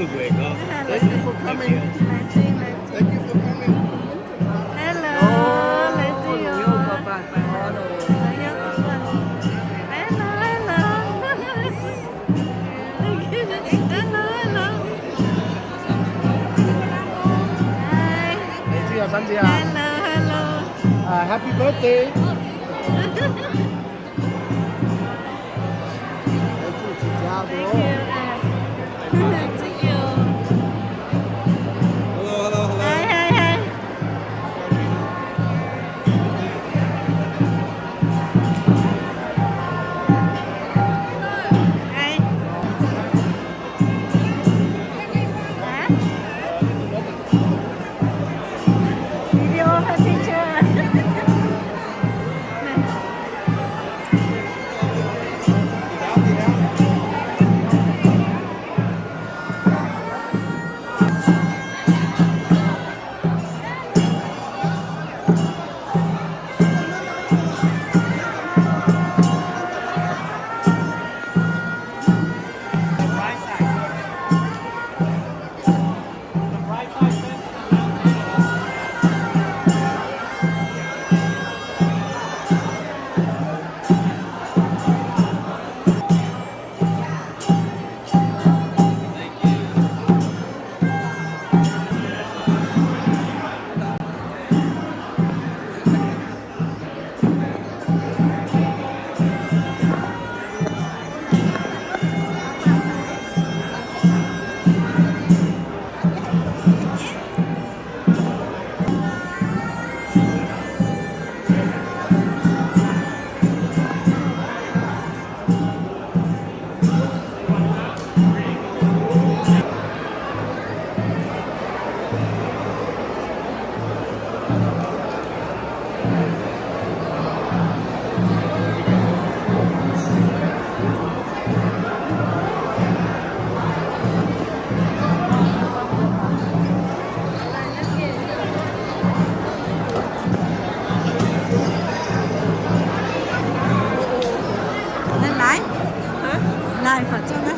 Thank you for coming. Thank you for coming. Hello, oh, hello. Hello, hello. Hello, hello. Hi. Hello, hello. Uh, happy birthday. Thank you. Thank you. Hello, hello, hello. Hi, hi, hi. Hi. Hả? Video hả, teacher? Laaix, laaix, laaix,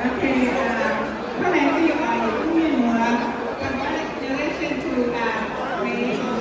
Okay, uh, congratulations to, uh, May.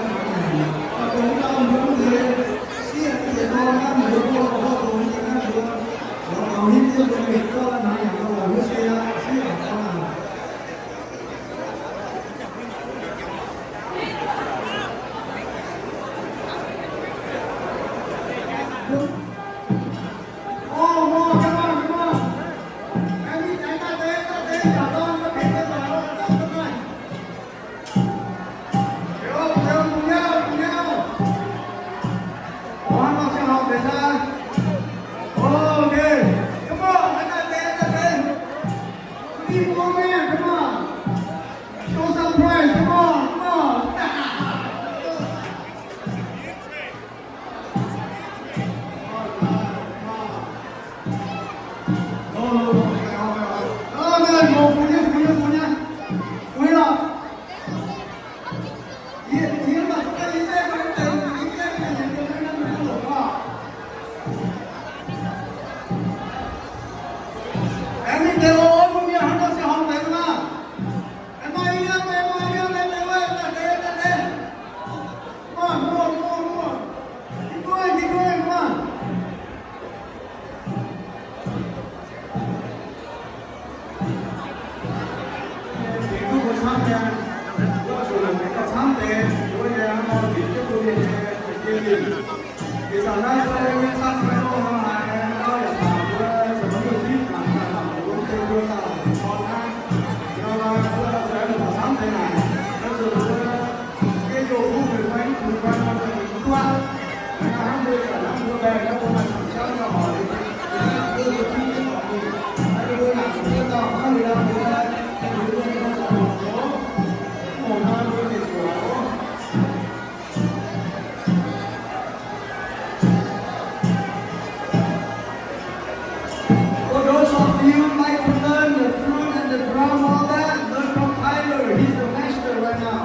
For those of you like to learn the flute and the drum, all that, learn from Tyler. He's the master right now.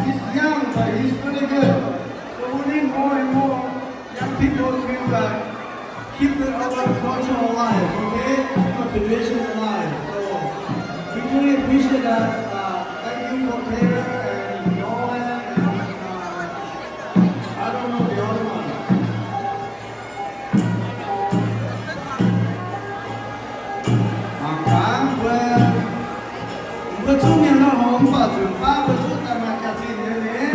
He's young, but he's really good. So we need more and more young people to, uh, keep the, our culture alive, okay? Keep our tradition alive. So we really appreciate that. Uh, thank you for Taylor and Nolan and, uh, I don't know the other one. Mangc gaax mbuo, mbuo zuqv mienh nor, mv baac nzunc baav mbuo zuqv daaih maaih jaax-zinh nyei.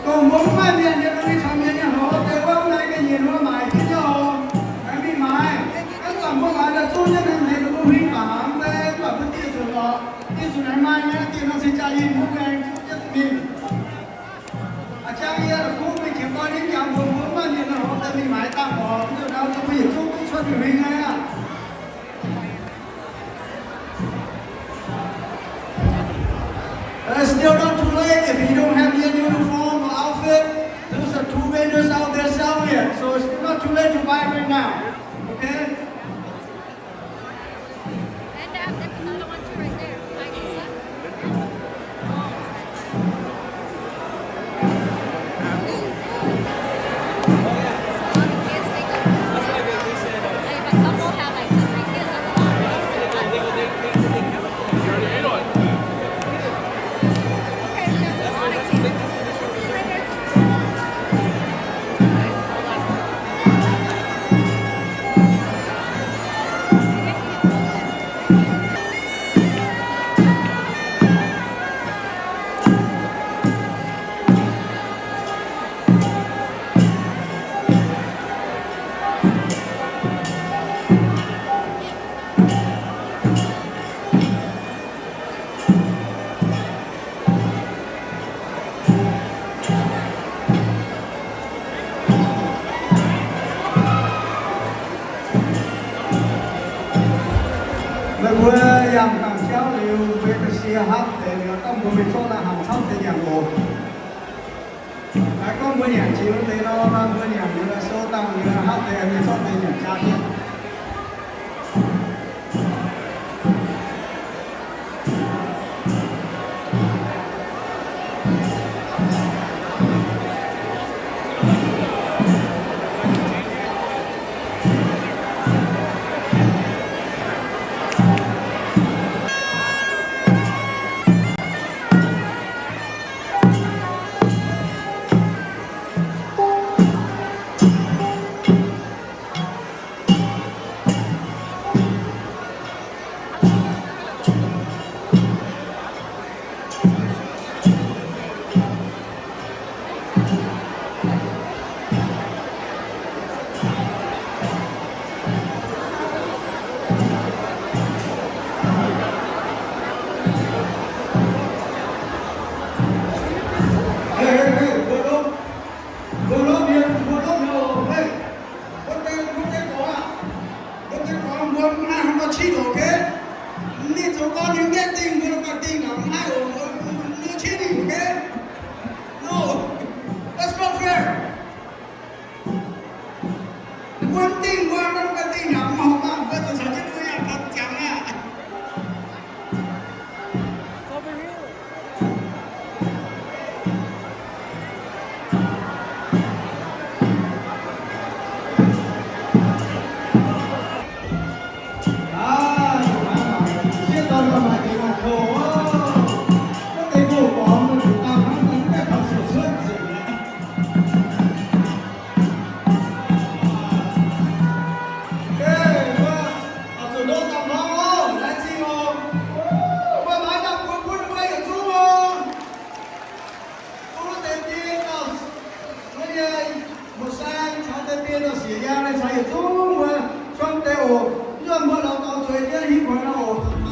Dongh mbuo mv maaih mienh nyei, mbuo mingh caux mienh nyei hoc deix wuov, mv naaic ga'nyiec wuov maaic jienv nyei oc. Aengx mingh maaiz, hnangv zanc mbuo maaiz daaih zuqv jienv naaiv heix mbuo huin baac mv bei, mv baac mbuo dieh nzunc oc. Dieh nzunc aengx maaih nyei, dieh nor cingx jaa-yinh mbuo aengx zuqv jienv mingh. A'jang yie la'kuqv mingh jiex gorn nyei jangx mbuo mbuo mv maaih mienh nor, daaih mingh maaiz dangh oc. Mv baac nor mbuo yietc zungv duqv cuotv mingh huin nyei aqv. Uh, it's still not too late if you don't have your uniform or outfit. There's a two vendors out there selling it, so it's not too late to buy right now. Okay? And, uh, there's another one too right there. Meih mbuo yangh dangh jauv liuz, mbuo ga'sie hapv deix liuz, dangh mbuo mingh zorqv naaiv hangc camv deix nyanc oc. Naaiv gorngv mbuo nyanc jiex wuov deix nor, mbuo nyanc liuz sou dangh liuz hapv deix mingh zorqv deix nyanc jaa jienv. Mbuo deix gorngv mbuo mv haih hnangv nor qiv ndoqc, okay? Ninh zoux gorn ninh mv dingh, mbuo mv dingh nor mv haih oc, mbuo qiv ninh, okay? No, that's not fair. Mbuo mv dingh, mbuo mv dingh. Yie mbuo lorz dorh zueiz jienv hingv kuonx oc.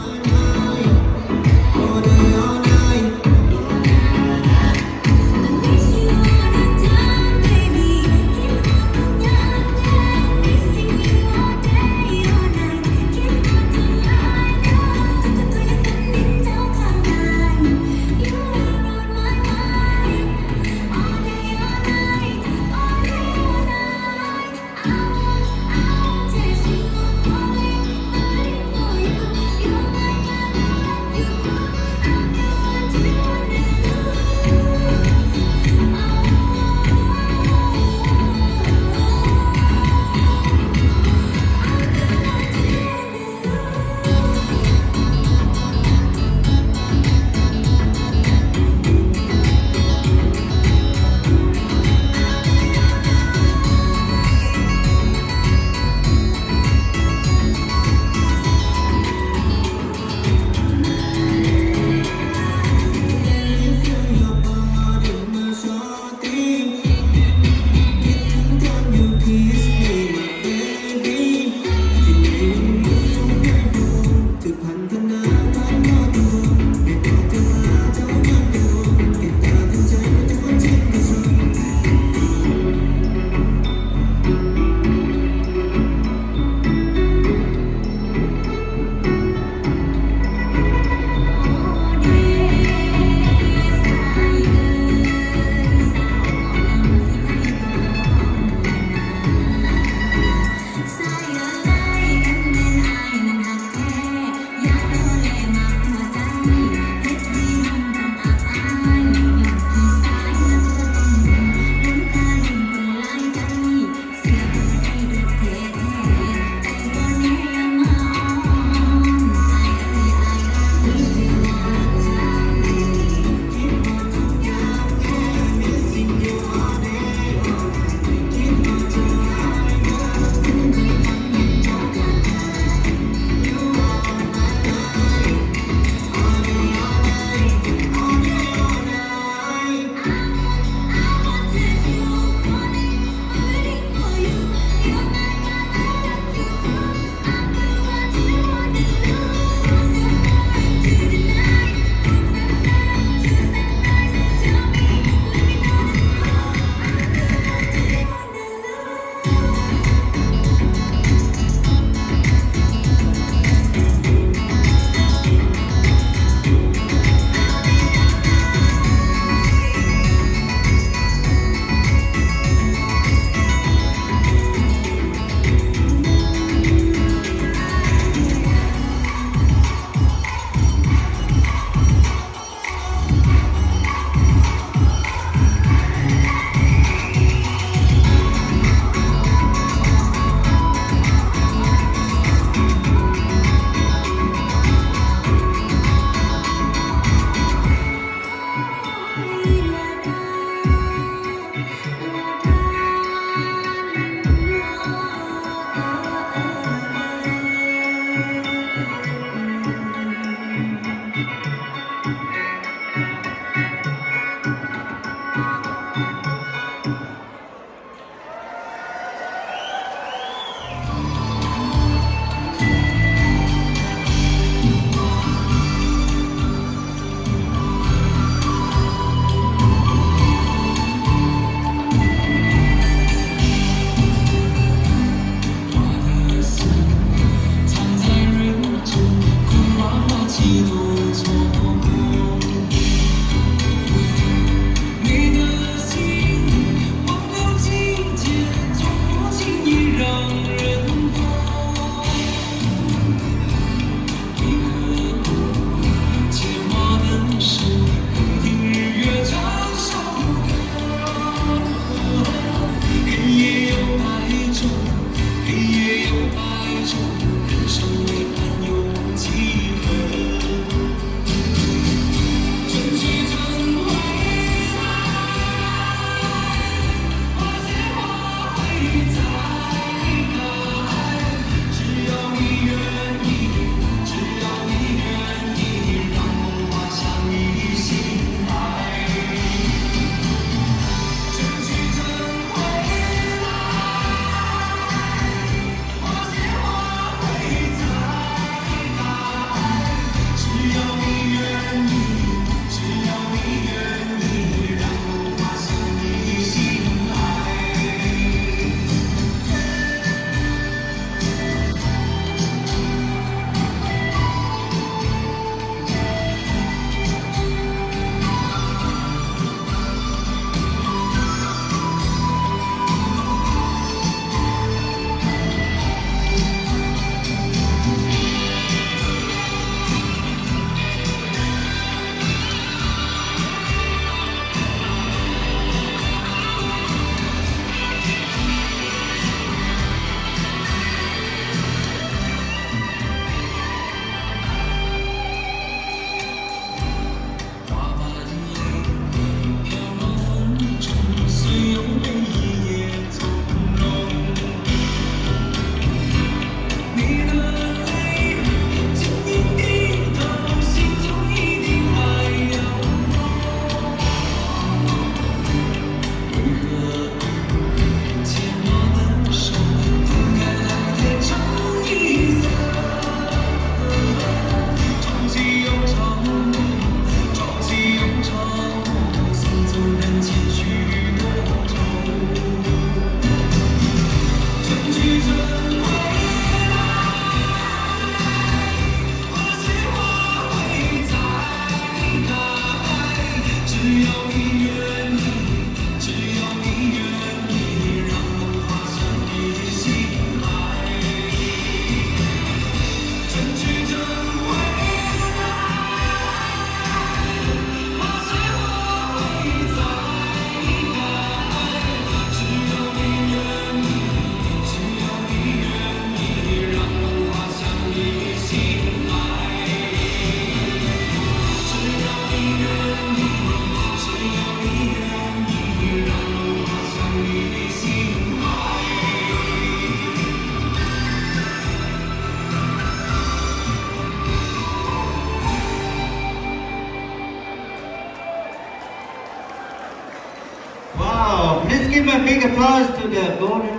Give a big applause to the golden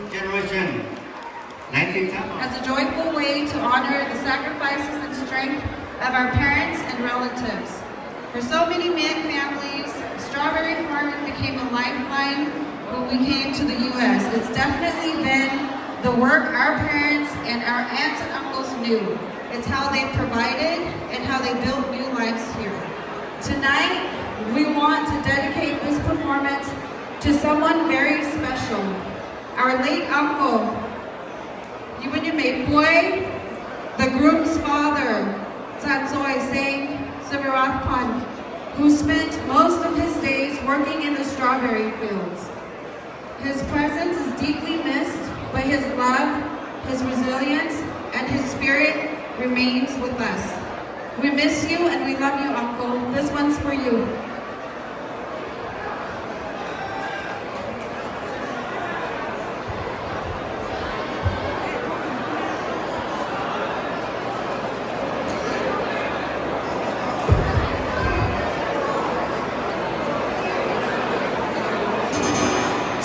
generation. As a joyful way to honor the sacrifices and strength of our parents and relatives. For so many Mien families, strawberry farming became a lifeline when we came to the U S. It's definitely been the work our parents and our aunts and uncles knew. It's how they provided and how they built new lives here. Tonight, we want to dedicate this performance to someone very special, our late uncle, Yuvan Yamei Poi, the groom's father, Tsatsoi Singh Sivarathpan, who spent most of his days working in the strawberry fields. His presence is deeply missed, but his love, his resilience, and his spirit remains with us. We miss you and we love you, Uncle. This one's for you.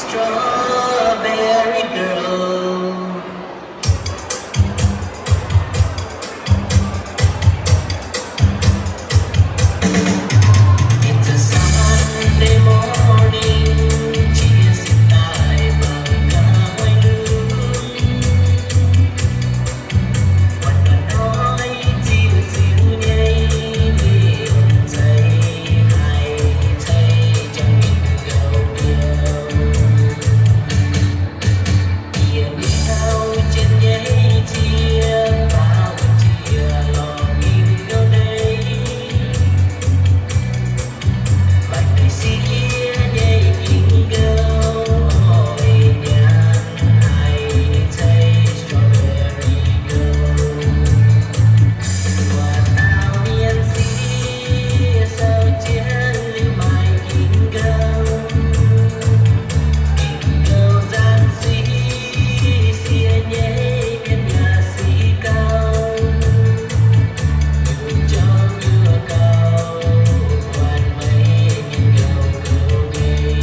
Strawberry girl. It's a Sunday morning, chia sieqv daaih mangc gaax mueiz lungh. Buatc buatc hnoi ziuh ziuh nyei, mienh zeiz haiz zeiz jangx mingh gouv mbiouh. Yie niouv jienv nyei cie, faaux jiex lorz mingh gouv ndeic. Maaih deix sieqv nyei ging gouv, oix nyanc haiz zeiz strawberry gouv. Buatc dauh mienh sieqv sou jienv liuz maaih ging gouv. Ging gouv nzangc siqv, sieqv nyei mienh yaac siqv gauh. Nyungc-nyungc nyuoqc gauh, buatc meih mienh gouv gouv nyei.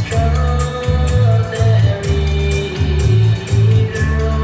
Strawberry girl.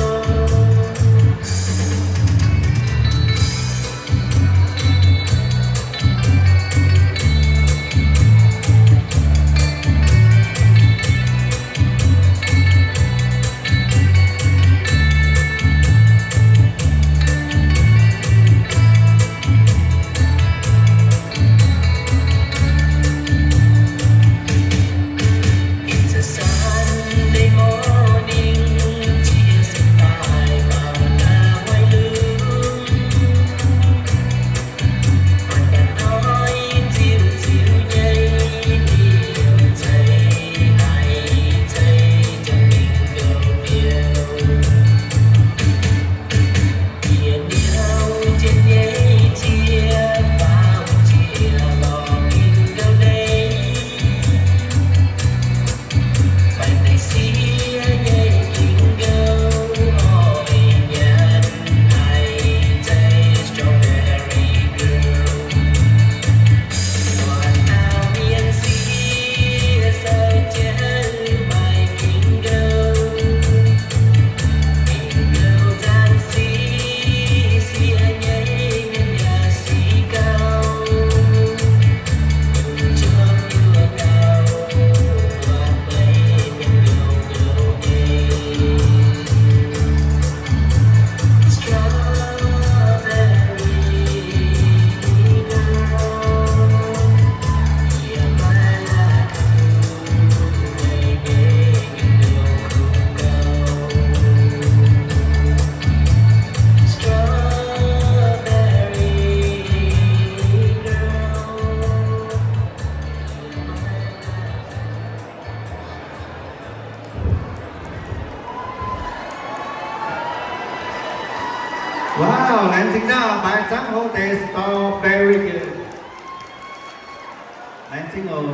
It's a Sunday morning, chia sieqv daaih mangc gaax mueiz lungh. Buatc buatc hnoi ziuh ziuh nyei, mienh zeiz haiz zeiz jangx mingh gouv mbiouh. Yie niouv jienv nyei cie, faaux jiex lorz mingh gouv ndeic. Maaih deix sieqv nyei ging gouv, oix nyanc haiz zeiz strawberry gouv. Buatc dauh mienh sieqv sou jienv liuz maaih ging gouv. Ging gouv nzangc siqv, sieqv nyei mienh yaac siqv gauh. Nyungc-nyungc nyuoqc gauh, buatc meih mienh gouv gouv nyei. Strawberry girl. Wow, laengz zingh dauh Mbaix Zangv Hlo deix Strawberry Girl. Laengz zingh oc.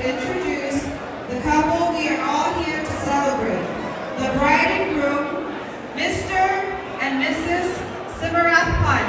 Introduce the couple we are all here to celebrate, the bride and groom, Mister and Missus Simarathpan.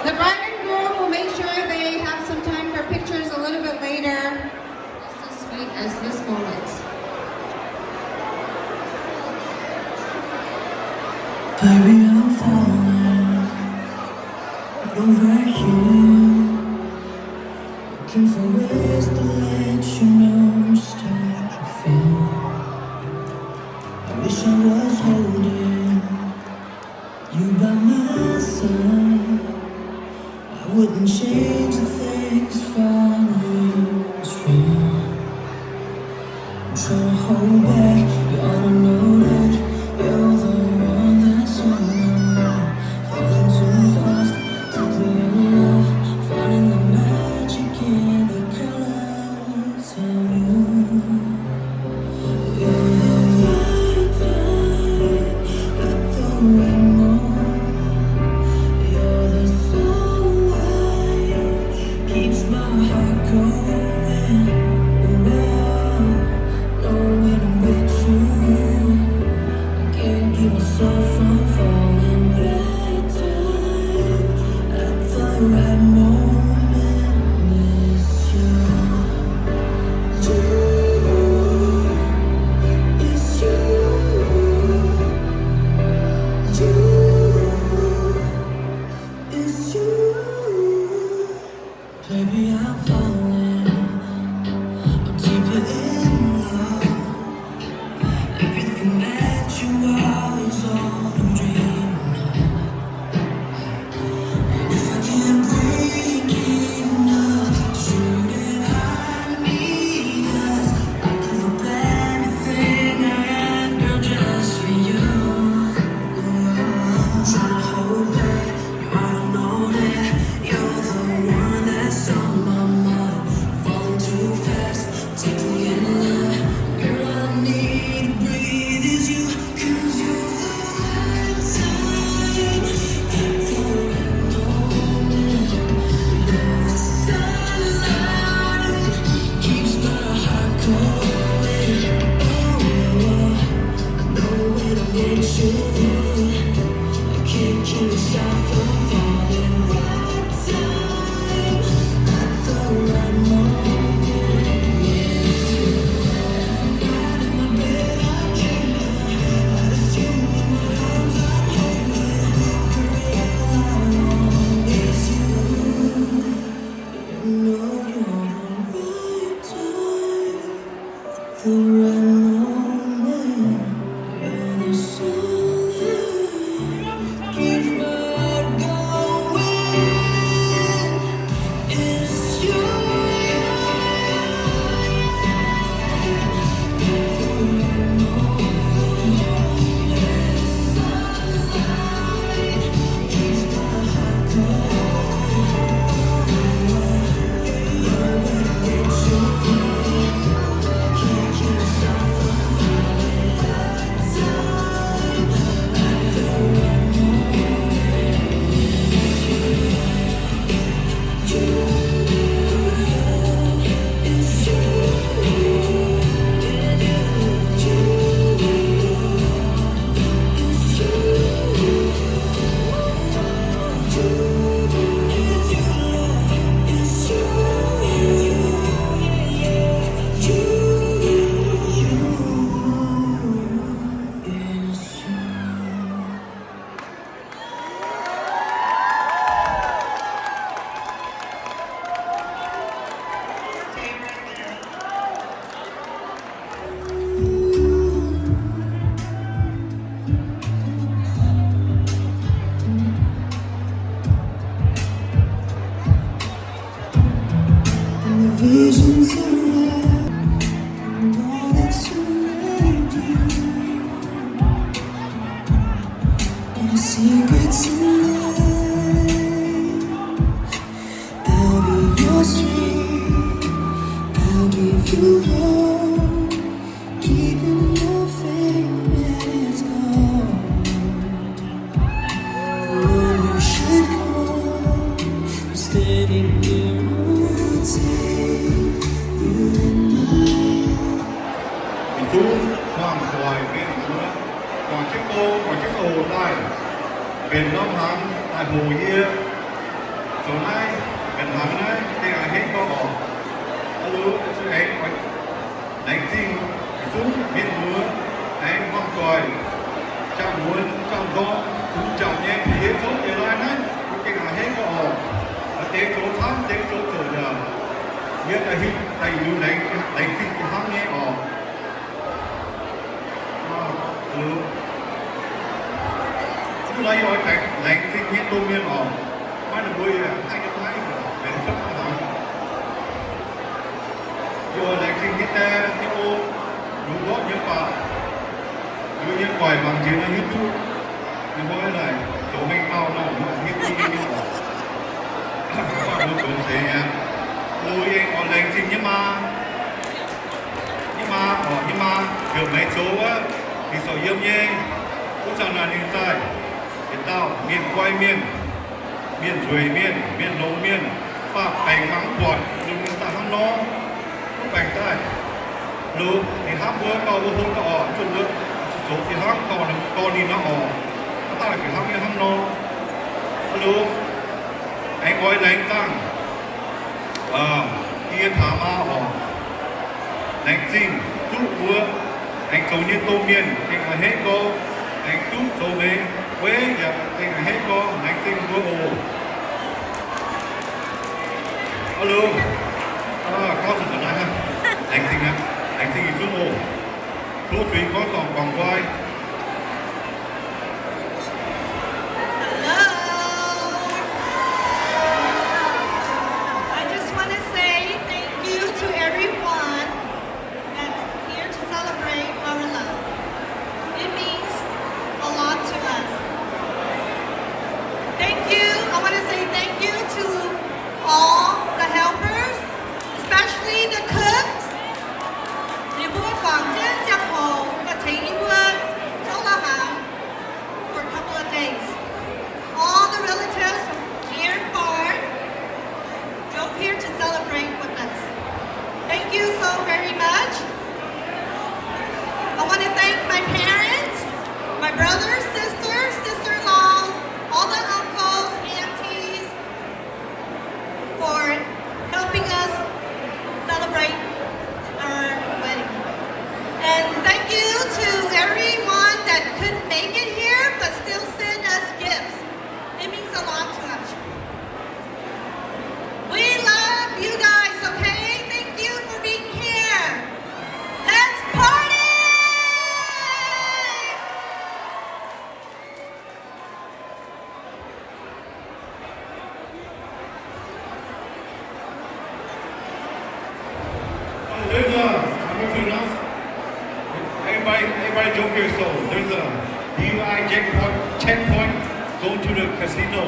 The bride and groom will make sure they have some time for pictures a little bit later. Let's just wait as this moment. Baby, I'm falling over you. Looking for ways to let you know just how I feel. I wish I was holding you by my side. I wouldn't change a thing, 'cause finally it's real. I'm trying to hold back, you ought to know that you're the one that's on my mind. Falling too fast, deeply in love, finding the magic in the colors of you. You're the right time at the right moment. You're the sunlight, keeps my heart going. Whoa, knowing I'm with you, I can't keep myself from falling. Right time at the right moment. Miss you. You, it's you, you, it's you. Baby, I'm falling, I'm deeper in love. Everything that you are is all I'm dreaming of. If I can't break enough, shouldn't I need us? I'd give up everything I am, girl, just for you. I'm trying to hold back, you ought to know that you're the one that's on my mind. Falling too fast, deeply in love. Girl, I need to breathe is you. 'Cause you're the right time at the right moment. You're the sunlight, keeps my heart going. Oh, I know when I'm with you, I can't keep myself from falling. Right time at the right moment. Yeah. Oix jienv zoux hoc daaih, mbenc norm hnaangx daaih hoc yie. Zoux naaiv mbenc hnaangx naaiv, dengh a'hneiv gorx oc. Aa lu, zuqc aengx laengz zingh yietc zungv mienh muoz aengx mangc doic, jangx muonz jangx ndorm, kungx jangx nyei bieqc yie zouv deix lai naaiv, dengh a'hneiv gorx oc. Maaih deix zoux camv, deix zoux zoqc yaac, yie daaih hiuv daaih liuz laengz zingh fih hnangv nyei oc. Duqv lai yie oix laengz zingh nyei domh mienh oc. Maiv ninh mbuo yaac haih nyei, haih benx cuotv maiv hnaangx. Yie oix laengz zingh nyei die nyei o, lungz ndortv nyei baac, liuz nyei guaix mangc nziex nor hiuv duqv ninh mbuo naaic zoux mengh dauh nor, hiuv duqv nyei oc. Mbuo zoux seix aqv. Loz-yengh oix laengz zingh nyei maa, nyei maa oc, nyei maa heuc meih zoux wuov, ninh sorc yiem nyei, wuov zanc naaic ninh daaih yietc dauh mienh guai mienh, mienh nzueic mienh, mienh longx mienh, mv baac baengc mangc mv buatc, lungh ninh daaih hnangv nor, mv baengc daaih. Loz ninh hnamv mbuo gauh mbuo hlo gauh oc, zuqc mbuo zuqc zoux fih hnangv gauh ninh nor oc, mv daaih fih hnangv nyei hnangv nor. Loz aengx oix laengz dangh yie taux maa oc. Laengz zingh zuqv mbuo aengx zoux nyei domh mienh, gengh a'hneiv gorx, aengx duqv zoux meix weiv yaac gengh a'hneiv gorx, laengz zingh mbuo oc. Aa lu, gorngv zuqc ga'naaiv hnangv. Laengz zingh aqv. Laengz zingh yietc zungv oc. Tov zuiz gorngv dorngc guangc nqoi. Hello. I just want to say thank you to everyone that's here to celebrate our love. It means a lot to us. Thank you. I want to say thank you to all the helpers, especially the cooks. Ninh mbuo guangc jienv ziangh hoc daaih tengx yie mbuo zouv la'hnaangx for a couple of days. All the relatives from near and far drove here to celebrate with us. Thank you so very much. I want to thank my parents, my brothers, sisters, sister-in-laws, all the uncles, aunties, for helping us celebrate our wedding. And thank you to everyone that couldn't make it here but still send us gifts. It means a lot to us. We love you guys, okay? Thank you for being here. Let's party! There's a, I'm going to announce, everybody, everybody join here, so there's a D U I jackpot, checkpoint, go to the casino.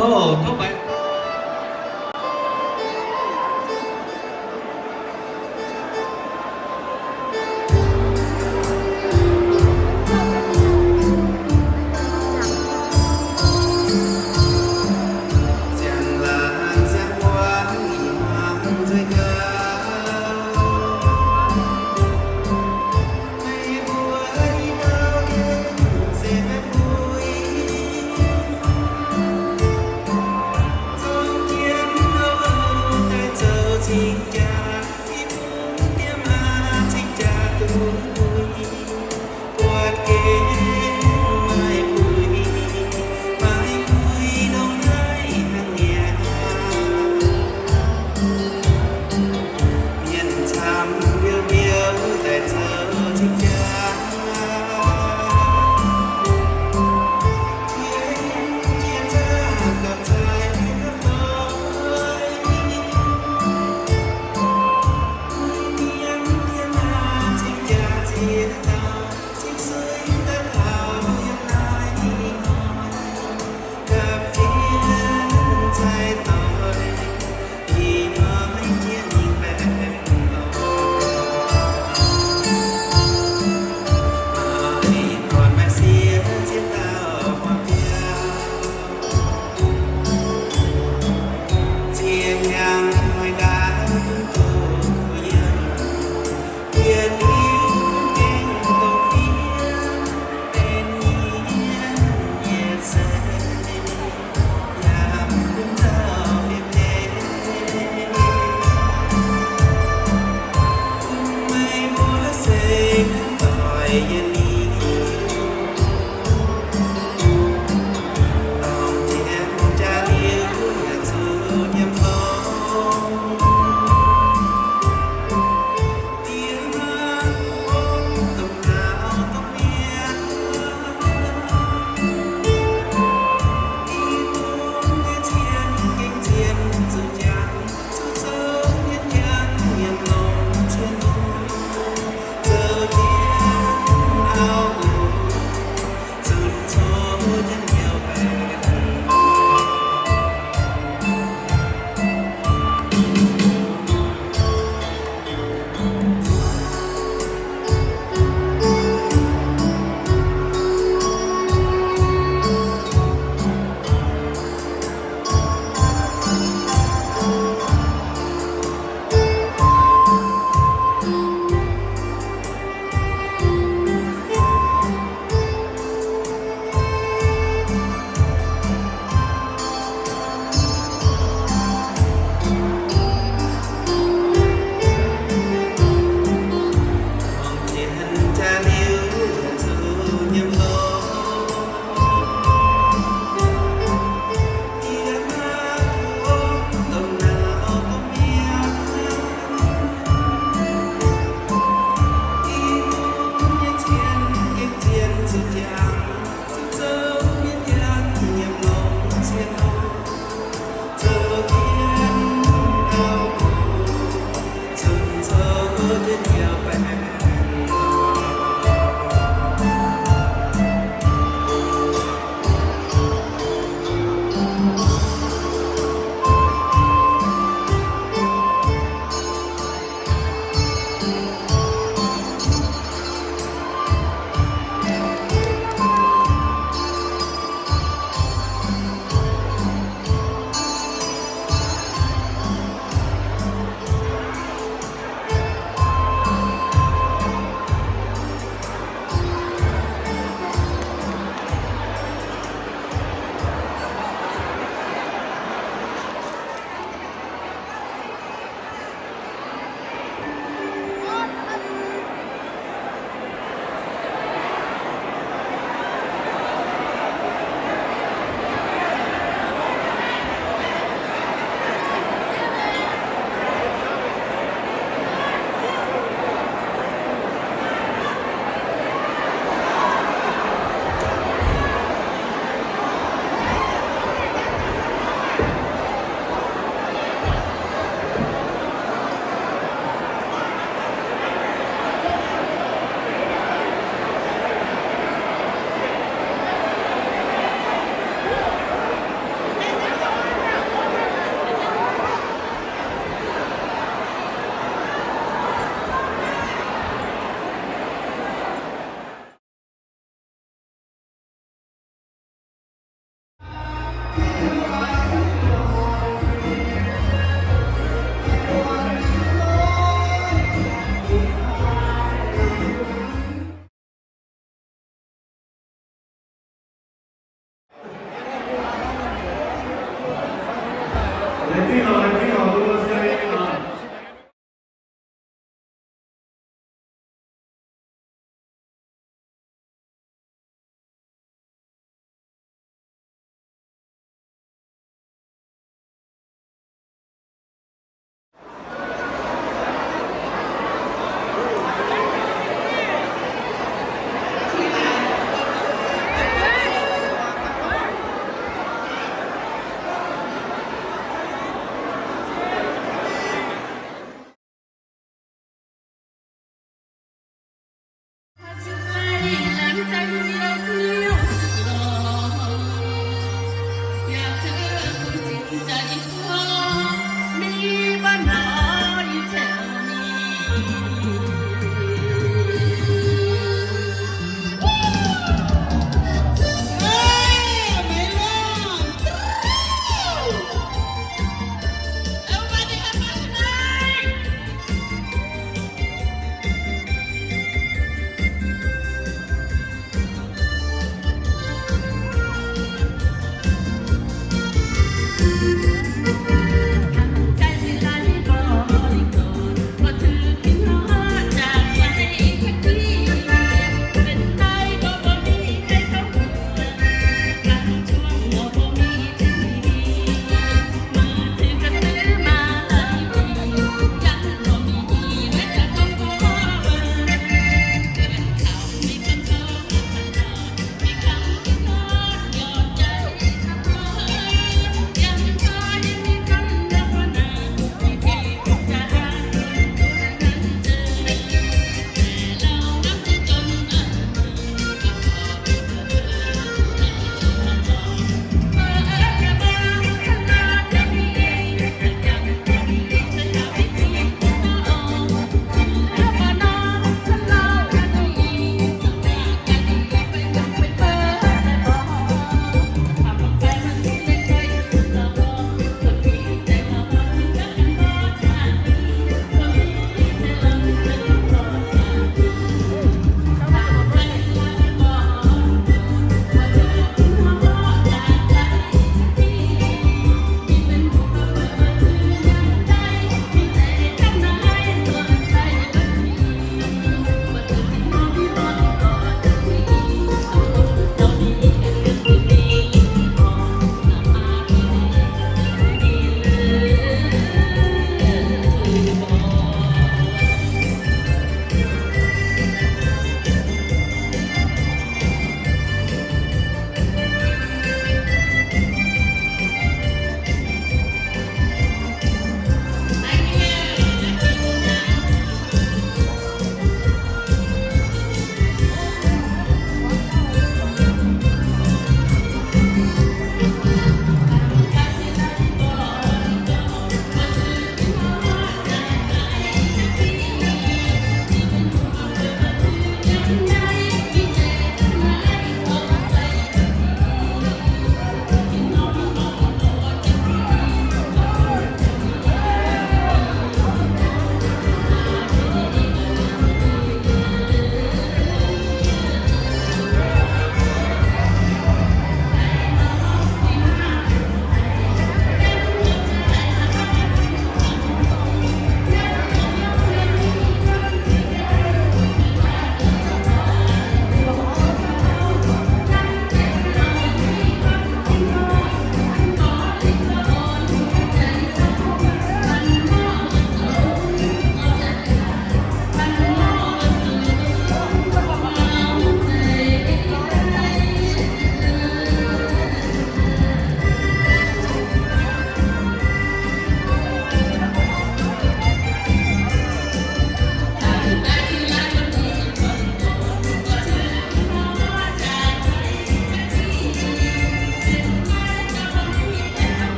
Oc, tov mbaix.